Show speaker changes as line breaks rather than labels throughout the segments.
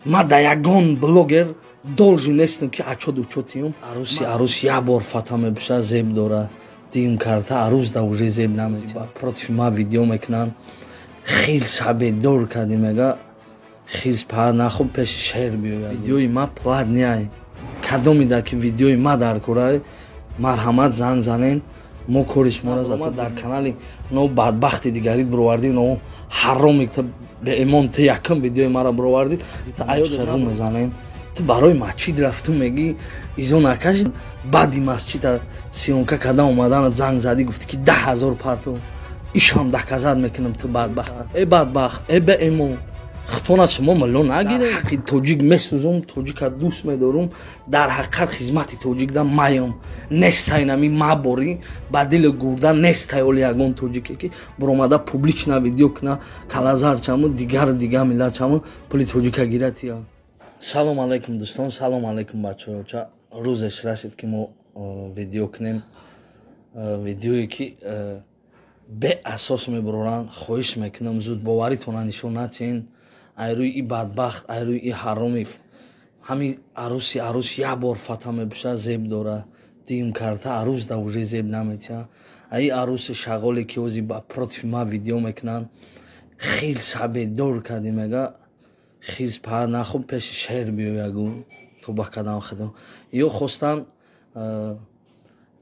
Ма да ягон блогер должен нестам, ки отчёт учётиюм. Аруси арус як бор фата мепӯша, зеб дора. Дим карта арӯз да уже зеб наметиҳад. Против ма видео мекунанд. Хел сабедор кардӣ, мега, хирс па нахоб, пеши шер биёяд. Видеои ма платный. Кадомида ки видеои ма дар кора, марҳамат, занг занен, мо кори шуморо зато дар канали но бадбахти дигарит бировардӣ, но ҳароми беэмон, ту якум видеои маро бировардӣ, аёру мезанем. Ту барои масҷид рафту, мегӣ, изо накашид. Баъди масҷида съёмка карда омадан, занг задӣ, гуфтӣ, ки 10 000 парту. Ишам доказать мекунам. Ту бадбахт, э бадбахт, э беэмон, хитона шумо милло нагиред. Ҳаққи тоҷик месӯзум, тоҷика дӯст медорум, дар ҳақиқат хизмати тоҷик да маям нестай. Нами маборӣ ба дили гурда нестай. Оли ягон тоҷике ки буромада публично видео куна, калазарчаму дигару дигар миллатчаму пули тоҷика гиратия. Салом алайкум, дӯстон, салом алайкум, бачаҳоча. Рӯзеш расид, ки мо видео кунем. Видеое ки беасос мебуроранд, хоҳиш мекунам, зудбоваритона нишон натиҳен. Айрӯи и бадбахт, айрӯи и ҳароми ҳами аруси арӯс як бор фата мепӯша, зеб дора. Дим карта арӯз да уже зеб наметиҳад. Аи аруси шағоле ки ози против ма видео мекунанд, хел сабедор кардӣ, мега, хирс па нахоб, пеши шер биёягу тоба кардам худо. Ё хостанд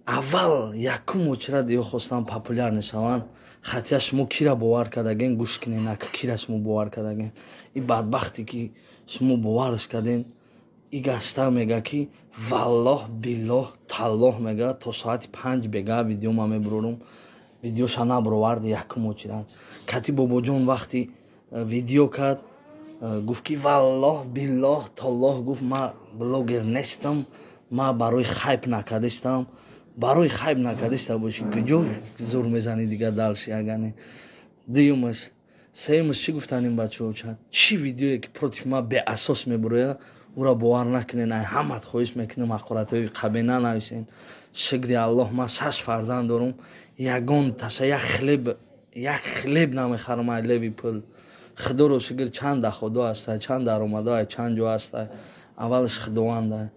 аввал якум очрад, ё хостанд популяр мешаванд. Хотя шумо кира бовар кардаген? Гӯш кунен, ака, кира шумо бовар кардаген? И бадбахте ки шумо боварш карден, и гашта мега, ки валлоҳ, биллоҳ, таллоҳ, мега, то соати 5 бега видео ма мебурорум. Видеоша набуроварди. Якум очирад кати бобоҷон вақти видео кард, гуфт, ки валлоҳ, биллоҳ, толлоҳ, гуфт, ма блогер нестам, ма барои хайп накардистам. Барои хайп накардиста бошӣ, куҷо зур мезанӣ дигар дальше? Агане дуюмаш, сеюмаш, чӣ гуфтан ин бачаҳо? Чӣ видеое ки против ма беасос мебурояд, ӯра бовар накунен. Ай ҳамат хоҳиш мекунем, ҳақоратҳои қабе нанависен. Шукри Аллоҳ, ман шаш фарзанд дорум, ягон таша як хлеб, як хлеб намехарам ай леви пул. Худоро шукр, чанд доходо ҳастай, чанд даромадо ай, чанд ҷо ҳастай. Аввалаш худованда.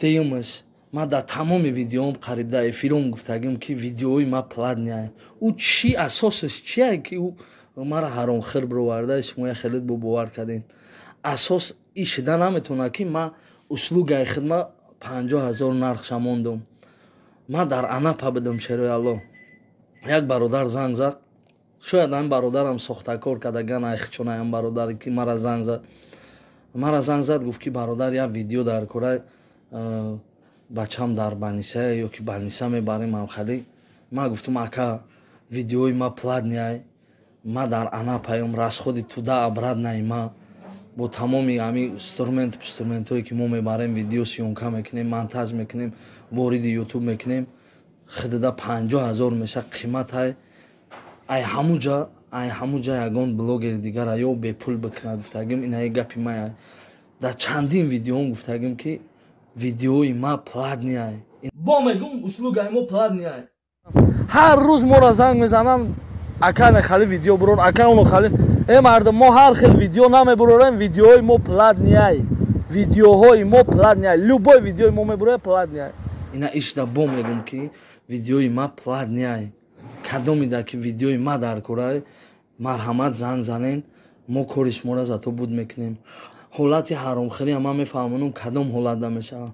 Дуюмаш, ман дар тамоми видеоам, қариб дар эфиром гуфтагим, ки видеои ма платный. Ӯ чӣ асосаш чие, ки ӯ мара ҳаромхӯр бироварда, шумо хеле бо бовар кардем? Асос и шида наметавонад, ки ман услугаи хидма 50 000 нархша мондум. Ман дар Анапа будам, шерои Аллоҳ. Як бародар занг зад. Шояд ҳамин бародарам сохтакор кардаган, айхчонаям бародаре ки мара занг зад. Мара занг зад, гуфт, ки бародар, як видео дар кора, бачам дар больница ё ки больница мебарем амхалӣ. Ман гуфтам: ака, видеои ма платный, ма дар Анапаём, расходи туда обратно ма бо тамоми ҳами инструмент инструментҳое ки мо мебарем, видео съёмка мекунем, монтаж мекунем, вориди Ютуб мекунем, хидида 50 000 меша қиматай. Ай ҳамуҷа, ай ҳамуҷа ягон блогери дигара ё бепул бикунад, гуфтагим. Инаи гапи мая. Дар чандин видеом гуфтагим, ки видеои ма платный. Бо мегум, услугаи мо платный. Ҳар рӯз моро занг мезананд: ака, нехали видео бурор, ака, оно хали. Э мардум, мо ҳар хел видео намебурорем. Видеои мо платный, видеоҳои мо платный. Любой видеои мо мебурояд, платный. Ина ишда бо мегум, ки видеои ма платный. Кадомида ки видеои ма дар кора, марҳамат, занг занен, мо кори шуморо зато буд мекунем. Ҳолати ҳаромхӯрӣ ман мефаҳмонам, кадом ҳолатда мешавад.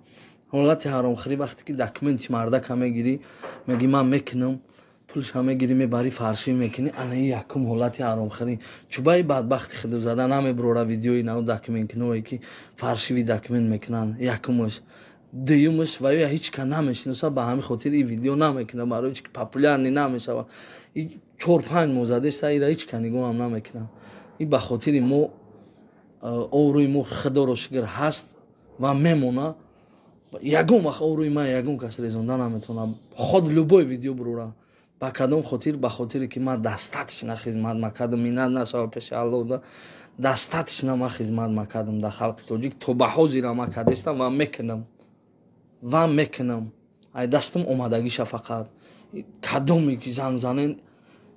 Ҳолати ҳаромхӯрӣ вақте ки документи мардака мегирӣ, мегӣ, ман мекунам, пулша мегирӣ, мебарӣ, фаршӣ мекунӣ. Ана ин якум ҳолати ҳаромхӯрӣ. Чубаи бадбахти худозада намебурора видеои нав документкиное ки фаршиви документ мекунанд, якумаш. Дуюмаш, ва ё ҳеҷ ка намешиноса, ба ҳамин хотир ин видео намекунад, барои чи ки популярный намешавад. 4-5 моҳ задеста, ира ҳеҷ ка нигоҳам намекунад. Ин ба хотири мо обрӯи мо, худоро шукр, ҳаст ва мемонад. Ягон вақт обрӯи ман ягон кас резонда наметавонад, ход любой видео бурора. Ба кадом хотир? Ба хотире ки ман достаточно хизмат макардам, миннат нашава пеши Аллоҳ, достаточно ман хизмат макардам дар халқи тоҷик. То ба ҳозира ман кардестам ва мекунам, ва мекунам, ай дастам омадагиша. Фақат кадоме ки занг занен: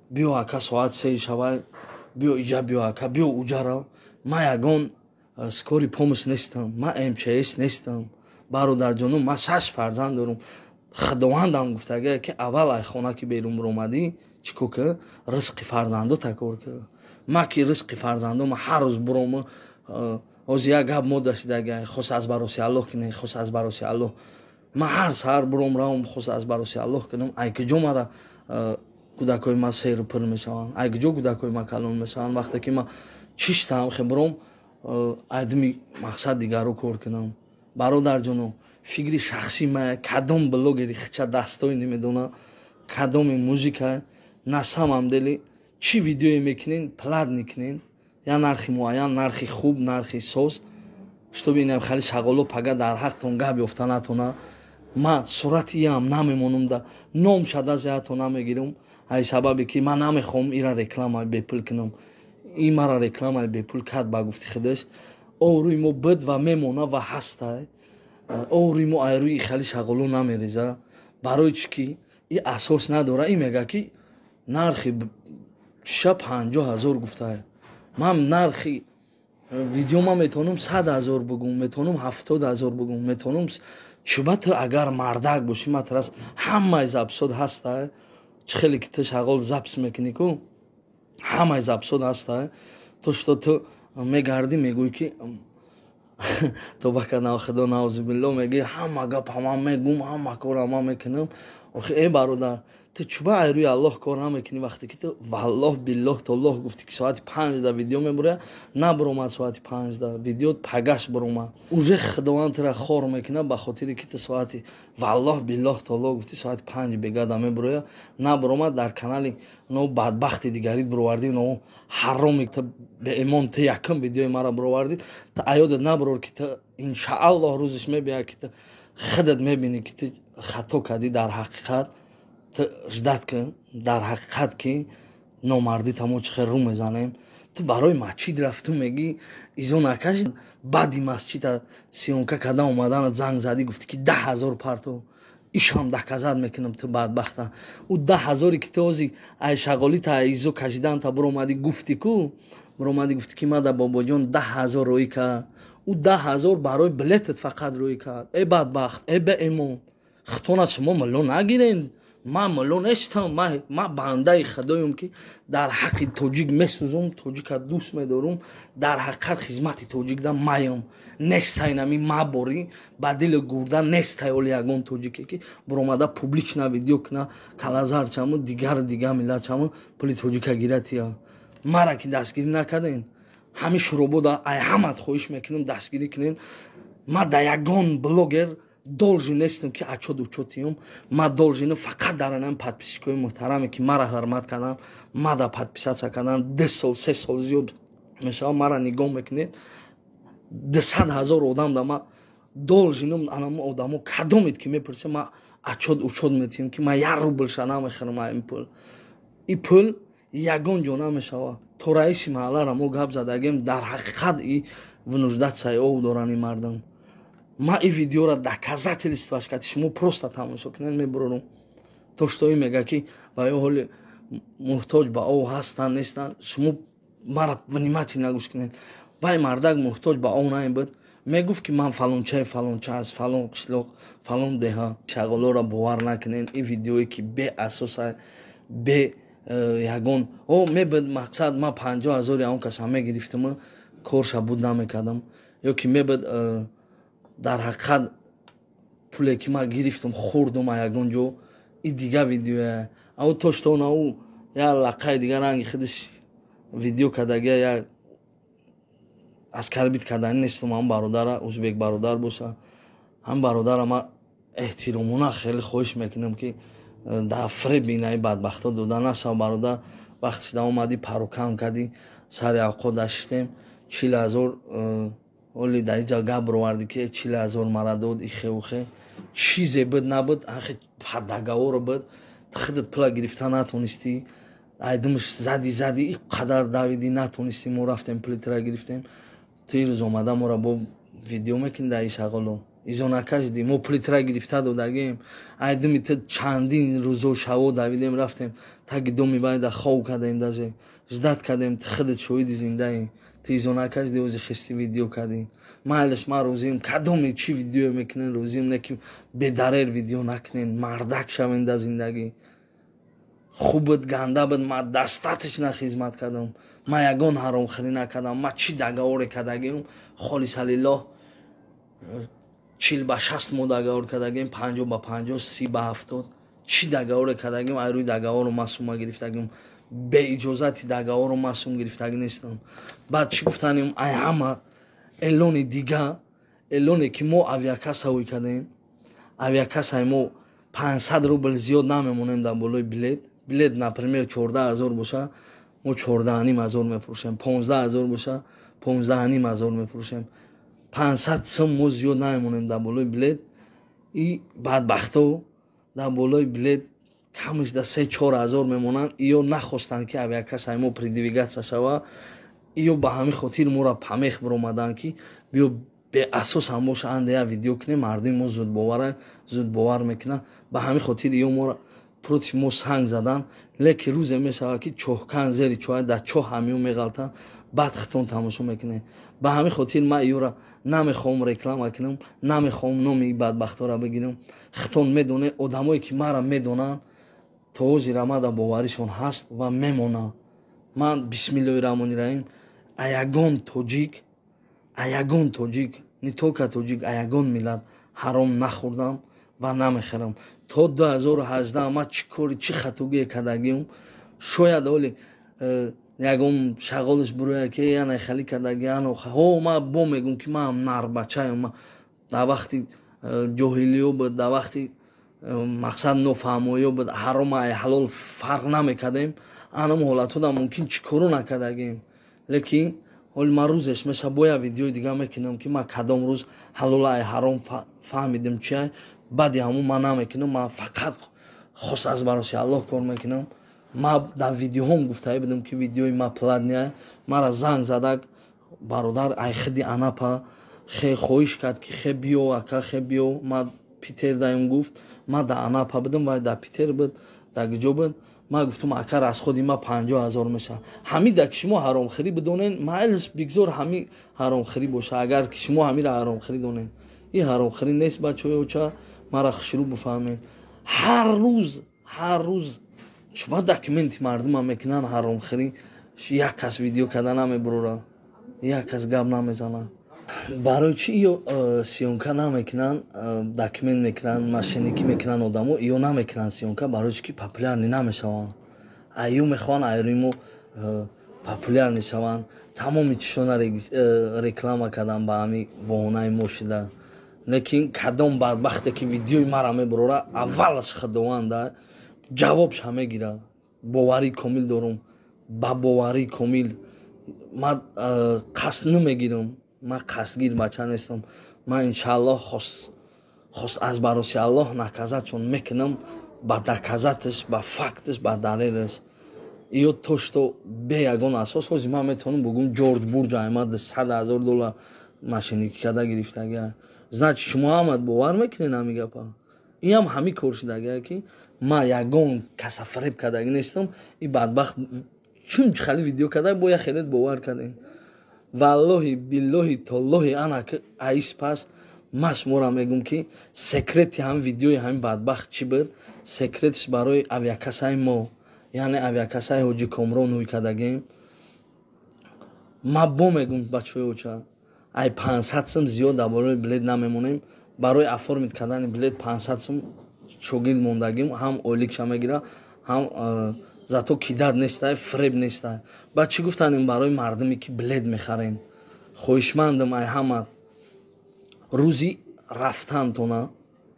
биё, ака, соат 3 шавай, биё иҷа, биё, ака, биё уҷара, ман ягон Скорый помощь нестам, ман МЧС нестам, бародарҷону. Ман шаш фарзанд дорам. Худовандам гуфтага, ки аввал ай хона ки берун биромадӣ, чӣ кор ка? Ризқи фарзандо такор ка. Ма ки ризқи фарзандо, ма ҳар рӯз бирома. Ҳозир як гап мода шидага: хос аз бароси Аллоҳ кине, хос аз бароси Аллоҳ. Ма ҳар саҳар биром, равам, хос аз бароси Аллоҳ кунам. Ай куҷо мара кӯдакҳои ма серу пур мешаванд? Ай куҷо кӯдакҳои ма калон мешаванд, вақте ки ма чиштам хе биром, айдими мақсад дигарро кор кунам? Бародарҷоно, фикри шахсии ма, кадом блогери хича дастои намедона, кадоми музика, на самом деле чӣ видеое мекунен, платный кунен, я нархи муайян, нархи хуб, нархи соз, чтобы инам хали шағоло пага дар ҳақтон гап ёфта натона. Ма сурати иам намемонам, да ном шада зиҳато намегирам, ай сабабе ки ман намехоҳам ира рекламаи бепул кунам. Ин мара рекламаи бепул кард. Ба гуфти худаш, обрӯи мо буд ва мемона ва ҳастай. Обрӯи мо ай рӯи хали шағоло намереза. Барои чӣ ки и асос надора. Ин мега, ки нархи ша 50 000 гуфтае. Ман нархи видео, ман метавонам 100 000 бугум, метавонам 70 000 бугум, метавонам. Чуба ту агар мардак бошӣ, матрас ҳамаи запись от ҳастай. Чӣ хеле ки ту шағол запись мекунӣ ку, ҳамаи запись от ҳастай. То что ту мегардӣ, мегӯӣ, ки тоба кардам, худо, наузубилло, мегӯӣ, ҳама гап ҳама мегум, ҳама кор ҳама мекунам. Охи, э бародар, ту чуба ай рӯи Аллоҳ кор намекунӣ, вақте ки ту валлоҳ, биллоҳ, толлоҳ гуфтӣ, ки соати 5-да видео мебуря? Набуромад соати 5-да видео, пагаш буромад. Уже Худованд тура хор мекунад, ба хотире ки ту соати валлоҳ, биллоҳ, толлоҳ гуфтӣ, соати 5 бегада мебуроя, набуромад. Дар канали но бадбахти дигарит буровардӣ, но ҳароми ту, беимон. Ту якум видеои мара буровардӣ, ту аёдат набурор, ки ту иншааллоҳ рӯзиш мебиёяд, ки ту худат мебинӣ, ки ту хато кардӣ. Дар ҳақиқат ту ждать кун, дар ҳақиқат ки номардӣ тамо чӣ хел рӯ мезанем. Ту барои масҷид рафту, мегӣ, изо накаши. Баъди масҷида съёмка карда омаданат занг задӣ, гуфтӣ, ки 10 000 парто. Ишам доказать мекунам. Ту бадбахта, ӯ 10 000-е ки ту ҳози ай шағолита, ай изо кашиданта биромадӣ, гуфтӣ ку, биромадӣ, гуфтӣ, ки мада бобоҷон 10 000 роӣ кард, ӯ 10 000 барои билетат фақат роӣ кард. Э бадбахт, э беэмон, хитона шумо милло нагирен. Ман мулло нестам, ман бандаи худоем, ки дар ҳаққи тоҷик месӯзум, тоҷика дӯст медорум, дар ҳақиқат хизмати тоҷикда маям. Нестай нами маборӣ ба дили гурда, нестай оли ягон тоҷике, ки буромада публично видео куна, калазарчаму дигару дигар миллатчаму пули тоҷика гиратия. Мара ки дастгирӣ накарден, ҳамин шуробода ай ҳамат хоҳиш мекунам, дастгирӣ кунен. Ма да ягон блогер должен нестам, ки отчёт учёт иём. Ма должен ам фақат дар анам подписчик ои муҳтараме, ки мара ҳурмат кардам, мада подписаться кардан, 2 сол, 3 сол зиёд мешавад, мара нигоҳ мекунед. 200 000 одам да ма должен ам. Анам одамо кадомед, ки мепурсем, ма отчёт учёт метиҳем, ки ма як рублша намехӯрам. Ин пул, и пул ягон ҷо намешавад. То раиси маҳаллара мо гап задагем. Дар ҳақиқат и вынуждаться и ов доранд ин мардам. Ма и видеора доказательство ш кати шумо просто тамошо кунед, мебурорум. То что и мега, ки ва ё ҳоли муҳтоҷ ба ов ҳастанд, нестанд. Шумо мара внимательно гӯш кунед. Вай мардак муҳтоҷ ба ов наибуд. Мегуфт, ки ман фалончаи фалонча, аз фалон қишлоқ, фалон деҳа. Шағолоро бовар накунед. Ин видеое ки беасоса, бе ягон о мебуд мақсад, ман 50 000-и он каса мегирифтам, корша буд намекардам, ё ки мебуд дар ҳақиқат пуле ки ман гирифтам, хӯрдум а ягон ҷо, и дига видеоя. Ау то что ӯ як лақаи дига ранги худаш видео кардагия, як оскорбить кардани нестам. Ҳам бародара узбек бародар боша, ҳам бародара ман эҳтиромона хеле хоҳиш мекунам, ки дар фреби инаи бадбахтҳо дода нашав. Бародар, вақти шуда омадӣ, парокам кардӣ, сари авқот даштем, 40 000 оли дар иҷа гап бировардӣ, ки 40 000 мара дод. Ихеухе чизе буд набуд, ахи договор о буд. Худат пула гирифта натонистӣ, айдумш зади, зади, и қадар давидӣ, натонистӣ. Мо рафтем, пули тура гирифтем. Ту ирӯз омада моро бо видео мекунӣ, дар ишағоло изо накашидӣ. Мо пули тура гирифта додагем. Айдуми ту чандин рӯзо, шаво давидем, рафтем таги доми байда хов кардем, даже ждать кардем. Ту худат шоҳиди зиндаӣ. Ту изо накашди, ози хисти видео кардӣ. Майлиш, ман розием, кадоме чӣ видео мекунен, розием, не ки бедарер видео накунен. Мардак шавен дар зиндагӣ. Хуб буд, ганда буд, ман достаточно хизмат кардам, ман ягон ҳаромхӯрӣ накардам. Ман чӣ договоре кардагиам, холиса лиллоҳ, 40 ба 60 мо договор кардагим, 50 ба 50, 30 ба 70. Чӣ договоре кардагим, ай рӯи договору ман сума гирифтагим. Беиҷозати договору ман сум гирифтагӣ нестам. Баъд чӣ гуфтанем? Ай ҳама эълони дига, эълоне ки мо авиакасса ҳуй кардем, авиакассаи мо 500 рубл зиёд намемонем дар болои билет. Билет, например, 14 000 боша, мо 14 500 мефурӯшем, 15 000 боша, 15 500 мефурӯшем. 500 сум мо зиёд намемонем дар болои билет. И бадбахто дар болои билет камаш да 3-4 ҳазор мемонанд. Иё нахостанд, ки авиакассаи мо продвигаться шава. Иё ба ҳамин хотир моро помех биромаданд, ки биё, беасос ҳам боша, анда як видео кунем, мардуми мо зудбовара, зудбовар мекунад. Ба ҳамин хотир иё моро против мо санг задан. Лекин рӯзе мешавад, ки чоҳкан зери чоҳ, дар чоҳ ҳамиё меғалтанд, баъд хитон тамошо мекунем. Ба ҳамин хотир ман иёра намехоҳам реклама кунам, намехоҳам номи бадбахтора бигирам. Хитон медоне, одамое ки маро медонанд, то ҳозира мада боваришон ҳаст ва мемонад. Ман, бисмиллоҳи раҳмони раҳим, аягон тоҷик, аягон тоҷик, не только тоҷик, аягон миллат ҳаром нахӯрдам ва намехӯрам. То 2018 ман чӣ кори, чӣ хатогие кардагиам, шояд оли ягон шағолиш буроя, ки яна хали кардаги. Ҳо, ман бо мегӯм, ки манам нарбачаем. Дар вақти ҷоҳилиё буд, дар вақти мақсад нофаҳмоиё буд, ҳаром ай ҳалол фарқ намекардем. Анам ҳолатҳода мумкин чӣ коро накардагем. Лекин ҳоли ман рӯзеш меша, бо як видеои дига мекунам, ки ман кадом рӯз ҳалол ай ҳаром фаҳмидим, чиай. Баъди ҳамун ман намекунам. Ман фақат хос аз бароси Аллоҳ кор мекунам. Ман дар видеоҳом гуфтае будам, ки видеои ма платный. Мара занг задак бародар айхиди Анапа, хе хоҳиш кард, ки хе биё, ака, хе биё, ма Питер даем, гуфт. Ман дар Анапа будам, вай дар Питер буд, дар гиҷо буд. Ман гуфтам: «Ака, расходи ма 50 000 мешавад». Ҳамида ки шумо ҳаромхӯрӣ бидонен, майлис, бигзор ҳами ҳаромхӯрӣ боша. Агар ки шумо ҳамира ҳаромхӯрӣ донен, ин ҳаромхӯрӣ нест, бачаҳои оча, мара хушрӯ бифаҳмед. Ҳар рӯз, ҳар рӯз шума документи мардума мекунанд ҳаромхӯрӣ. Як кас видео карда намебурора, як кас гап намезанад. Барои чӣ ё съёмка намекунанд? Документ мекунанд, мошенникӣ мекунанд одамо, ё намекунанд съёмка? Барои чӣ ки популярный намешаванд. Аю мехоҳанд айрӯи мо популярный шаванд. Тамоми чишона реклама кардан, ба ҳами баҳонаи мо шида. Лекин кадом бадбахте ки видеои мара мебурора, аввалаш худованда ҷавобша мегирад. Боварии комил дорум, ба боварии комил. Ман қасд намегирам, ман қасдгир бача нестам. Ман, иншааллоҳ, хос аз бароси Аллоҳ наказатьшон мекунам, ба доказаташ, ба факташ, ба далелаш. Ё то что бе ягон асос ҳозир ман метавонам бугум, Ҷорҷ Бурҷ аймад 100 000 доллар мошенникӣ карда гирифтага. Значит, шумо ҳамат бовар мекунед ҳами гапа. Иам ҳами кор шудагия, ки ман ягон каса фиреб кардагӣ нестам. И бадбахт чун хали видео карда, бо як хелет бовар кардем. Валлоҳи, биллоҳи, толлоҳи, ана аис пас ман шуморо мегӯм, ки секрети ҳами видеои ҳамин бадбахт чӣ буд. Секретиш барои авиакассаи мо, яъне авиакассаи Ҳоҷи Комрон ҳуй кардагем. Ман бо мегӯм, бачаҳои оча, ай 500 сум зиёд дар бораи билет намемонем. Барои оформить кардани билет 500 сум шогирд мондагим, ҳам ойликша мегира, ҳам зато кидать нестай, фреб нестай. Баъд чӣ гуфтанем барои мардуме, ки билет мехарен? Хоҳишмандам ай ҳама, рӯзи рафтантона,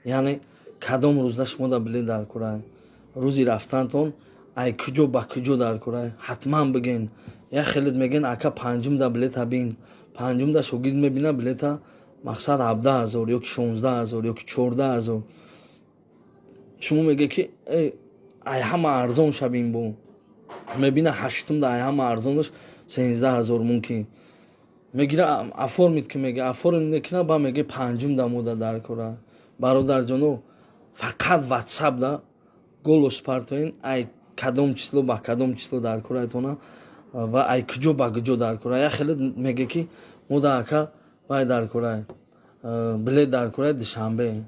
яъне кадом рӯзда шумо да билет дар курай, рӯзи рафтантон ай куҷо ба куҷо дар курай, ҳатман бигӯен. Як хелет мегӯен: «Ака, панҷумда билета бин». Панҷумда шогирд мебина билета, мақсад, 17 000 ё ки 16 000 ё ки 14 000. Шумо меге, ки ай ҳама арзон шабин бо. Мебина, ҳаштумда ай ҳама арзонаш 13 000, мумкин мегира, оформить ки мега, оформить мекуна, ба меге: «Панҷумда мода дар кора». Бародарҷоно, фақат Ватсапда голос партоин, ай кадом число ба кадом число дар кораятона. Ва ай куҷо ба куҷо дар кора? Я хеле меге, ки мо да, ака, вай дар кора, билет дар кора Душанбе.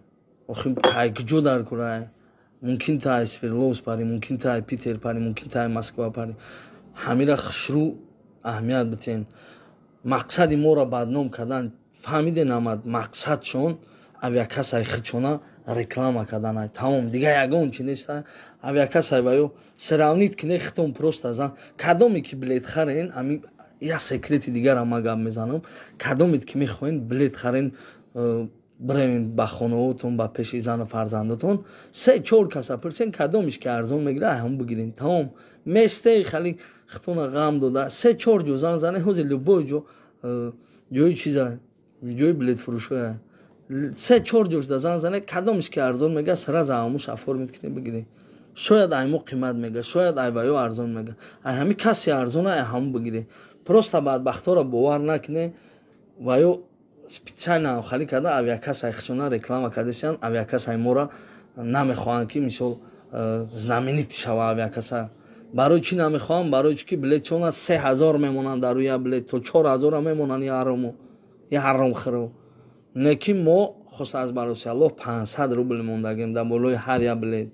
Охи, ай куҷо дар кора? Мумкин та ай Свердловск пари, мумкин та ай Питер пари, мумкин та ай Москва пари. Ҳамира хушрӯ аҳамият битен. Мақсади моро бадном кардан, фаҳмиде намад, мақсадшон авиакассаи хичона реклама карданай, тамом, дига ягон чи неста. Авиакассаи ва ё сравнить кине хитон, просто зан. Кадоме ки билет харен, ами я секрети дигара ма гап мезанам: кадомет ки мехоҳен билет харен, биревен ба хонаотон, ба пеши зану фарзандатон, се чор каса пурсен, кадомиш ки арзон мегира, ҳам бигирен, тамом. Местеи хали хитона ғам дода, се чор ҷо зан зане. Ҳозир любой ҷо ҷои чиза, ҷои билетфурӯшоя, се чор ҷошда зан зане, кадомиш ки арзон мега, сразу ҳамуш оформить кунӣ, бигирӣ. Шояд ай мо қимат мега, шояд ай ваё арзон мега, ай ҳами каси арзона, ай ҳаму бигирӣ. Просто бадбахтора бовар накунӣ. Ва ё специально халӣ карда, авиакассаи хичона реклама кардесиян. Авиакассаи мора намехоҳанд, ки мисол знаменит шава авиакасса. Барои чӣ намехоҳам? Барои чӣ ки билетшона 3000 мемонанд, дар рӯи билет то 4000-а мемонанд. Я ҳарому, я ҳаромхӯро не, ки мо хост аз бароси Аллоҳ 500 рубл мондагем дар болои ҳар як билет.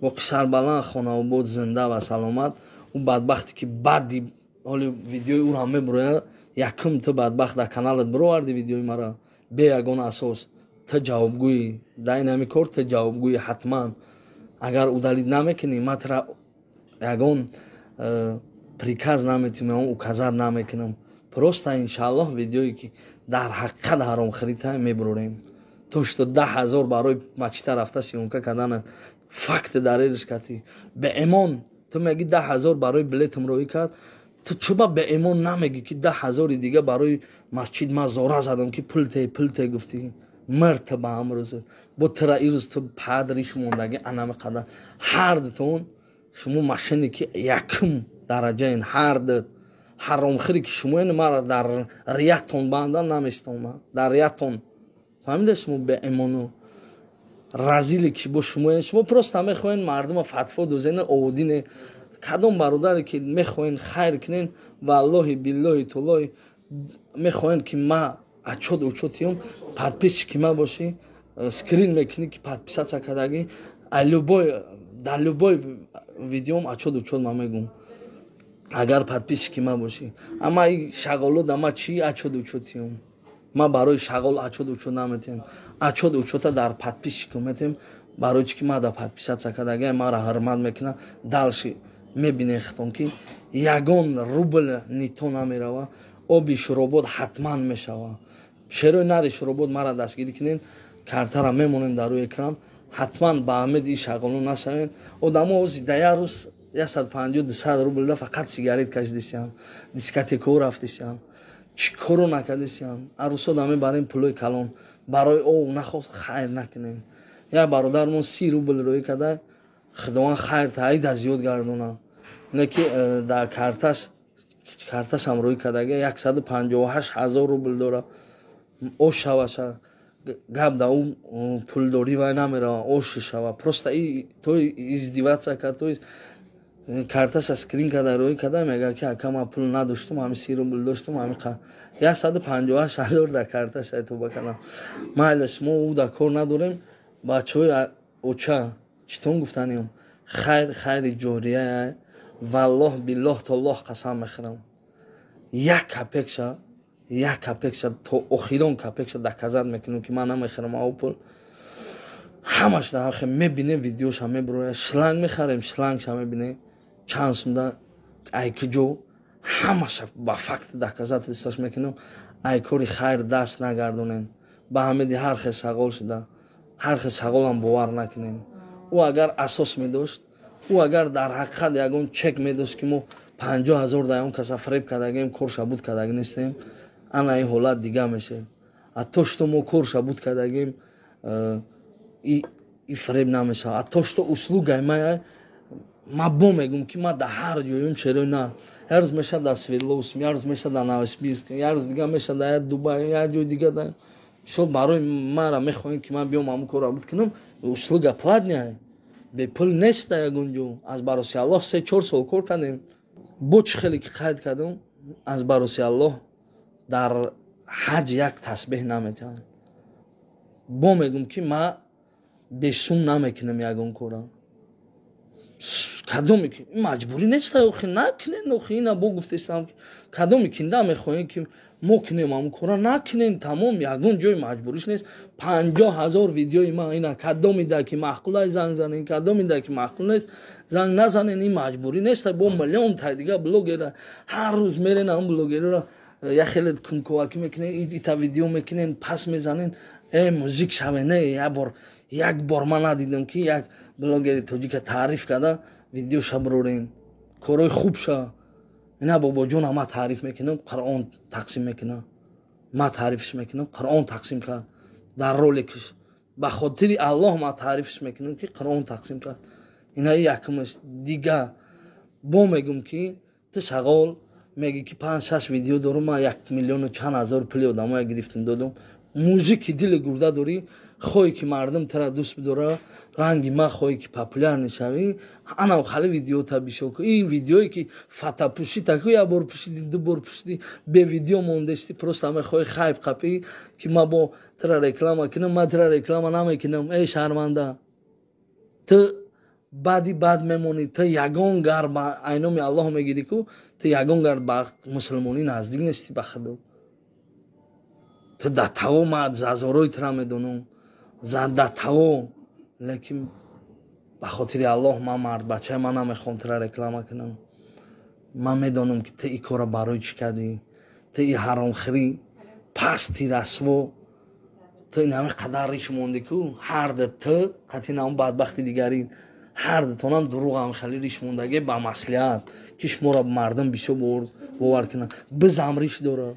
Боқи сарбаланд, хонаобод, зинда ва саломат. Ӯ бадбахте ки баъди ҳоли видеои ӯро мебурояд, якум ту бадбахт дар каналат бироварди видеои мара бе ягон асос, ту ҷавобгӯӣ дар ин ҳами кор, ту ҷавобгӯӣ ҳатман. Агар удалить намекунӣ, ма тура ягон приказ наметим, ягон указать намекунам. Просто иншааллоҳ видеое ки дар ҳақиқат ҳаромхӯрита мебурорем. То что 10 000 барои мачита рафта съёмка кардана, факти дарериш кати беэмон. Ту меги 10 000 барои билетам роӣ кард. Ту чуба беэмон намеги, ки 10 000-и дига барои масҷид ман зора задам, ки пул те, пул те гуфтӣ? Мирта ба ҳамрӯз бо тира ирӯз ту падриш мондаги анами қадар. Ҳардутон шумо машине ки якум дараҷаин, ҳарду ҳаромхӯре ки шумо мара дар риятон банда наместом дар риятон. Фаҳмида, шумо беэмону разиле ки бо шумо, шумо просто мехоҳен мардума фатво дозена оводине. Кадом бародаре ки мехоҳен хайр кунен, валлоҳи, биллоҳи, туллоҳи, мехоҳен ки ма отчёт учётиём, подписчики ма бошӣ, скрин мекунӣ, ки подписаться кардагӣ, любой дар любой видеом отчёт учёт ма мегум, агар подписчики ма бошӣ. Ама и шағоло да ма чӣ отчёт учётиём? Ма барои шағол отчёт учёт наметем. Отчёт учёта дар подписчико метем. Барои чӣ ки ма да подписаться кардагӣ, мара ҳурмат мекунад. Дальше мебинем хитон, ки ягон рубл нито намерава. Оби Шуробод ҳатман мешава. Шерои нари Шуробод мара дастгирӣ кунен, картара мемонем дар рӯи экран. Ҳатман ба амеди шағоло нашавен. Одамо ози да як рӯз 150, 200 рубл да фақат сигарет кашидисиян, дискотекао рафтисиян, чӣ коро накардисиян. Арӯсода мебарем пулои калон барои ов. Нахост хайр накунем. Як бародармон 30 рубл рӯӣ карда, худованд хайр таида зиёд гардона, не ки дар карташ, карташам рӯӣ кардаги 158 000 рубл дора. Ош шаваша, гап да ӯ пулдорӣ вай намерава, ош шава. Просто то издеваться кард, то карташа скрин карда рӯӣ карда, мега, ки ака, ман пул надоштум, ҳами 30 рубл доштум, ҳами 158 000 дар карташа. Тоба кардам, майлаш, мо ӯ дар кор надорем. Бачаҳои оча, читон гуфтаниём, хайр, хайри ҷория. Валлоҳ, биллоҳ, толлоҳ қасам мехӯрам, як копейкша, як копейкша, то охирон копейкша доказать мекунем, ки ман намехӯрам ав пул. Ҳамаш мебинем, видеоша мебуроя. Шланг мехарем, шлангша мебинем, чанд сумда, ай куҷо, ҳамаша ба факт доказательстваш мекунем. Ай кори хайр даст нагардонем. Ба ҳамиди ҳар хел шағол шуда, ҳар хел шағолам бовар накунем. Ӯ агар асос медошт, ӯ агар дар ҳақиқат ягон чек медошт, ки мо 50 000 да ягон каса фреб кардагем, корша буд кардаги нестем, ана ин ҳолат дига мешед. А то что мо корша буд кардагем, и фреб намешавад. А то что услугаи мая, ма бо мегум, ки ма дар ҳар ҷоём шерои на. Як рӯз мешавад дар Свердловск, як рӯз мешавад дар Новосибирск, як рӯз дига мешавад дар Дубай, як ҷои дига. Да мисол, барои мара мехоҳем, ки ман биём ҳамун корро буд кунам, услуга платная, бепул нест дар ягон ҷо. Аз бароси Аллоҳ 3-4 сол кор кардем. Бо чӣ хеле ки қайд кардам, аз бароси Аллоҳ дар ҳаҷ як тасбеҳ наметиҳанд. Бо мегӯм, ки ман бесум намекунам ягон кора. Кадоме ки маҷбурӣ нест, охи накунен. Охи ина бо гуфтестам, ки кадоме ки намехоҳем, ки мо кунем ҳамун кора, накунен, тамом. Ягон ҷои маҷбуриш нест. 50 000 видеои ма ина, кадомида ки маъқулай, занг занен, кадомида ки маъқул нест, занг назанен. Ин маҷбурӣ нест. Бо миллион тай дига блогера ҳар рӯз мерен, ҳамун блогерро як хеле кунковакӣ мекунен, ита видео мекунен, пас мезанен, э музик шаве. Не, як бор, як бор ман надидам, ки як блогери тоҷика таъриф карда видеоша бирорем, корҳои хубша. Ина бобоҷон, ма таъриф мекунам, Қуръон тақсим мекунам, ма таърифш мекунам, Қуръон тақсим кард дар роликш. Ба хотири Аллоҳ ма таърифш мекунам, ки Қуръон тақсим кард. Ина якумаш. Дига бо мегум, ки ту шағол меги, ки панҷ шаш видео дорум, ма як миллиону чанд ҳазор пули одамоя гирифтум, додум. Мужики дили гурда дорӣ, хоҳӣ ки мардум тара дӯст бидора, ранги ма хоҳӣ ки популярный шавӣ, анам хали видеота бишо. Ин видеое ки фатапӯшӣ таку, як бор пӯшидӣ, ду бор пӯшидӣ, бе видео мондестӣ, просто мехоҳӣ хайп қапӣ, ки ма бо тара реклама кунам. Ма тара реклама намекунам, эй шарманда. Ту баъди бад мемонӣ. Ту ягон гар ба айноми Аллоҳ мегирӣ ку, ту ягон гар ба мусулмонӣ наздик нестӣ. Ба худо, ту да таво ма зазорои тура медонам, да таво. Лекин ба хотири Аллоҳ, ман мардбачаи, ман намехоҳам тура реклама кунам. Ман медонам, ки ту и кора барои чӣ кардӣ. Ту и ҳаромхӯрӣ, пасти расво, ту инами қадар риш мондӣ ку. Ҳарда ту қатъи нам бадбахти дигарин, ҳардатонам дурӯғам, хеле риш мондагӣ ба маслиҳат, ки шуморо мардум бисёр бовар кунанд. Бизам риш дора,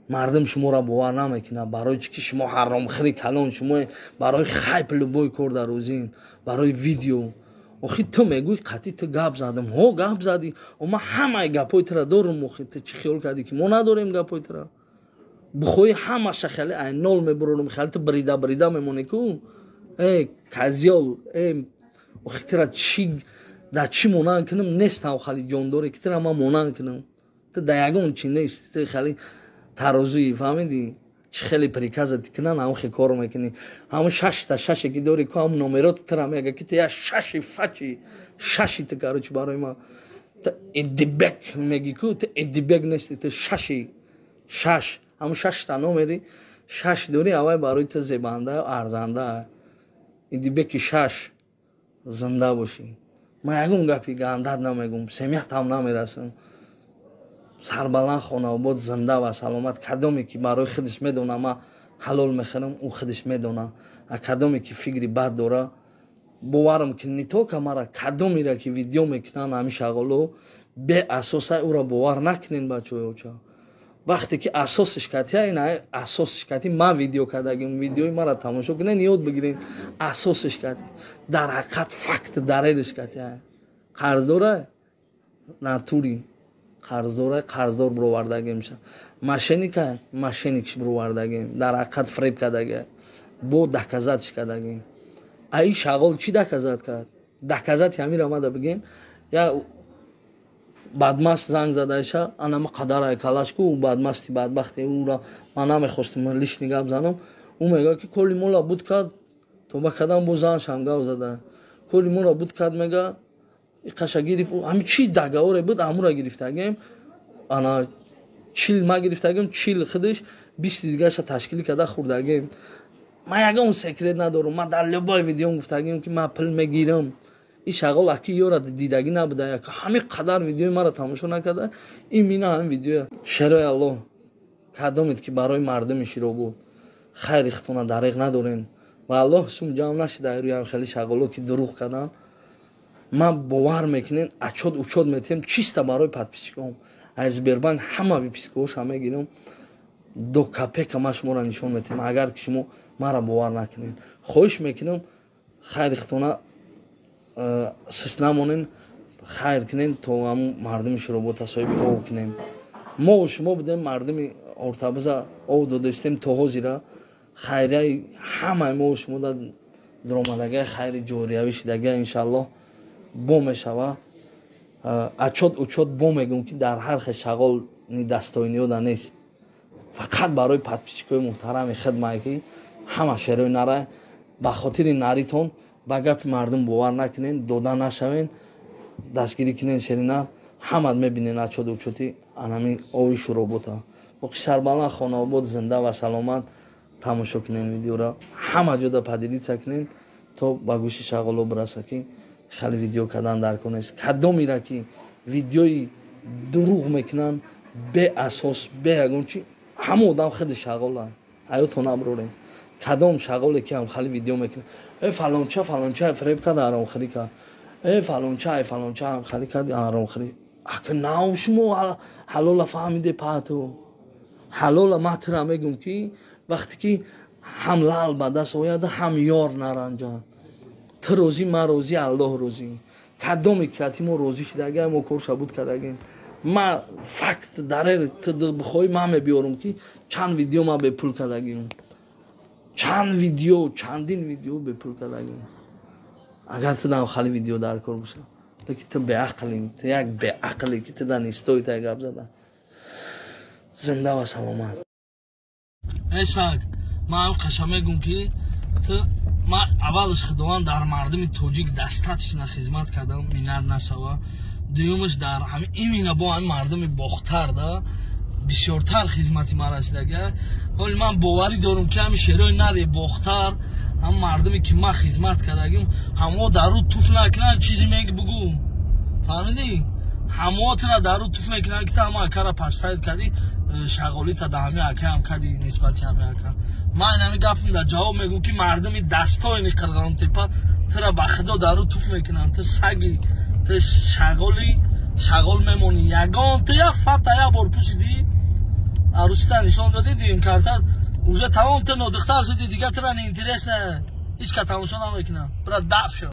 мардум шуморо бовар намекунад. Барои чӣ ки шумо ҳаромхӯри калон, шумо барои хайп любой кор дар рӯзин, барои видео. Охи ту мегӯй, қатъи ту гап задам. Ҳо, гап задӣ. Ма ҳамаи гапҳои тура дорум. Охи ту чӣ хиёл кардӣ, ки мо надорем гапҳои тура? Бухоҳӣ, ҳамаша хеле ай нол мебурорум. Хеле ту брида брида мемонӣ ку, э козёл, э. Охи тура чӣ дар чӣ монанд кунам? Нестам хали ҷондоре, ки тура ман монанд кунам. Ту дар ягон чӣ нест. Ту хали тарозуӣ, фаҳмидӣ? Чӣ хеле приказа ти кунан, ҳамон хе кор мекунӣ. Ҳамон шашта шаше ки дори ку, ҳамон номерот тура мега, ки ту як шаши фачи шаши. Ту, короче, барои ма ту Эдибек меги ку, ту Эдибек нести, ту шаши шаш. Ҳамон шашта номери шаш дори, аввай барои ту зебанда, арзанда. Эдибеки шаш, зинда бошӣ. Ман ягон гапи гандат намегум, семиятам намерасам. Сарбаланд, хонаобод, зинда ва саломат. Кадоме ки барои худаш медона, ма ҳалол мехӯрам, ӯ худаш медона. А кадоме ки фикри бад дора, боварам ки не только мара, кадомеро ки видео мекунанд, ҳамин шағоло беасоса, ӯро бовар накунен, бачаҳои оча. Вақте ки асосиш катия, ина асосиш кати ман видео кардагим, видеои мара тамошо кунен, ёд бигирен. Асосиш кати, дар ҳақиқат факт дарелиш катия. Қарздора, натури қарздора, қарздор бировардагим ша, мошенника, мошенникш бировардагим, дар ҳақиқат фреб кардага, бо доказать ш кардагим. А ин шағол чӣ доказать кард? Доказать ҳамира мада бигем. Я бадмаст занг задаиша, анама қадарай калаш ку, бадмасти бадбахти, ӯра ман намехостум лишний гап занам. Ӯ мега, ки коли мола буд кард, тоба кардам, бо заншам гап зада, коли мола буд кард, мега, иқаша гирифт. Ҳами чи договоре буд, амура гирифтагем. Ана 40 ма гирифтагем, 40 худиш, 20 дигараша ташкил карда хӯрдагем. Ман ягон секрет надорам. Ман дар любой видеом гуфтагем, ки ман пул мегирам. Ин шағол аки ёра дидагӣ набуда, ҳамин қадар видеои маро тамошо накарда. Ин мина ҳамин видеоя. Шерои Аллоҳ, кадомед ки барои мардуми Широбод хайри худтона дареғ надорем ва Аллоҳ сум ҷамъ нашида рӯям хеле шағоло ки дурӯғ кардан. Ман бовар мекунем, отчёт учёт метиҳем чиста барои подписчиком. Аз Сбербанк ҳама выпискаҳоша мегирам, до копейка ман шуморо нишон метиҳем. Агар ки шумо маро бовар накунед, хоҳиш мекунам, хайри худтона сис намонен, хайр кунем, то ҳамун мардуми Широбота соҳиби ов кунем. Мо шумо будем, мардуми Ортабиза ов додастем то ҳозира. Хайрияи ҳамаи мо шумо да дуромадагай, хайри ҷориявӣ шидагай, иншааллоҳ бо мешава. Отчёт учёт бо мегӯм, ки дар ҳар хел шағол недостойный нест. Фақат барои подписчикои муҳтарами хидмае, ки ҳама шерои нара, ба хотири наритон ба гапи мардум бовар накунен, дода нашавен, дастгирӣ кунен шеринар. Ҳамат мебинен отчёт учёти анами ови шуробота. Боқи сарбаланд, хонаобод, зинда ва саломат. Тамошо кунен видеоро, ҳама ҷода поделиться кунен, то ба гӯши шағоло бираса, ки хеле видео кардан дар кор нест. Кадомира ки видеои дурӯғ мекунанд, беасос, бе ягон чи, ҳама одам худи шағола. Ҳаёто наброрем. Кадом шағоле ки ҳам хали видео мекунад: «Э, фалонча фалонча фиреб кард, аромхӯрӣ кард, э, фалонча ай фалонча ҳамхалӣ кард, аромхӯрӣ». Ака, нав шумо ҳалола фаҳмиде, паату ҳалола. Ман тура мегӯм, ки вақте ки ҳам лал ба даст ояд, ҳам ёр наранҷад. Ту розӣ, ман розӣ, Аллоҳ розӣ. Кадоме ки мо розӣ шидага, мо корша буд кардагем. Ма факт дарер, ту бихоҳӣ, ман мебиёрам, ки чанд видео ман бепул кардагим, чанд видео, чандин видео бепул кардагим. Агар ту дам хали видео дар кор боша, лекин ту беақлӣ, ту як беақле, ки ту да нестои та гап зада. Зинда ва саломат. Э, саг, ман қаша мегум, ки ту ман аввалаш Худованд дар мардуми тоҷик достаточно хизмат кардам, миннат нашава. Дуюмаш, дар ҳами имина бо ҳами мардуми Бохтар да бисёртар хизмати ман расидага. Ҳоли ман боварӣ дорам, ки ҳами шерои нари Бохтар, ҳам мардуме ки ман хизмат кардагим, ҳамо дар рӯ туф накунанд, чизе мег бугӯ, фаҳмидӣ? Ҳамо тура дар рӯ туф мекунанд, ки ту ҳама акара пастайд кардӣ, шағолита да ҳами акаам кардӣ. Нисбати ҳами ака ман инами гафм да ҷавоб мегӯм, ки мардуми дастоини Қирғонтепа тура ба Худо дар рӯ туф мекунанд. Ту саги, ту шағоли, шағол мемонӣ. Ягон ту як фата як бор пӯшидӣ, арӯсита нишон додӣ, дуюм карта уже тамом, ту нодухтар шудӣ, дига тура неинтересно, ҳеч ка тамошо намекунад. Бира, даф шо.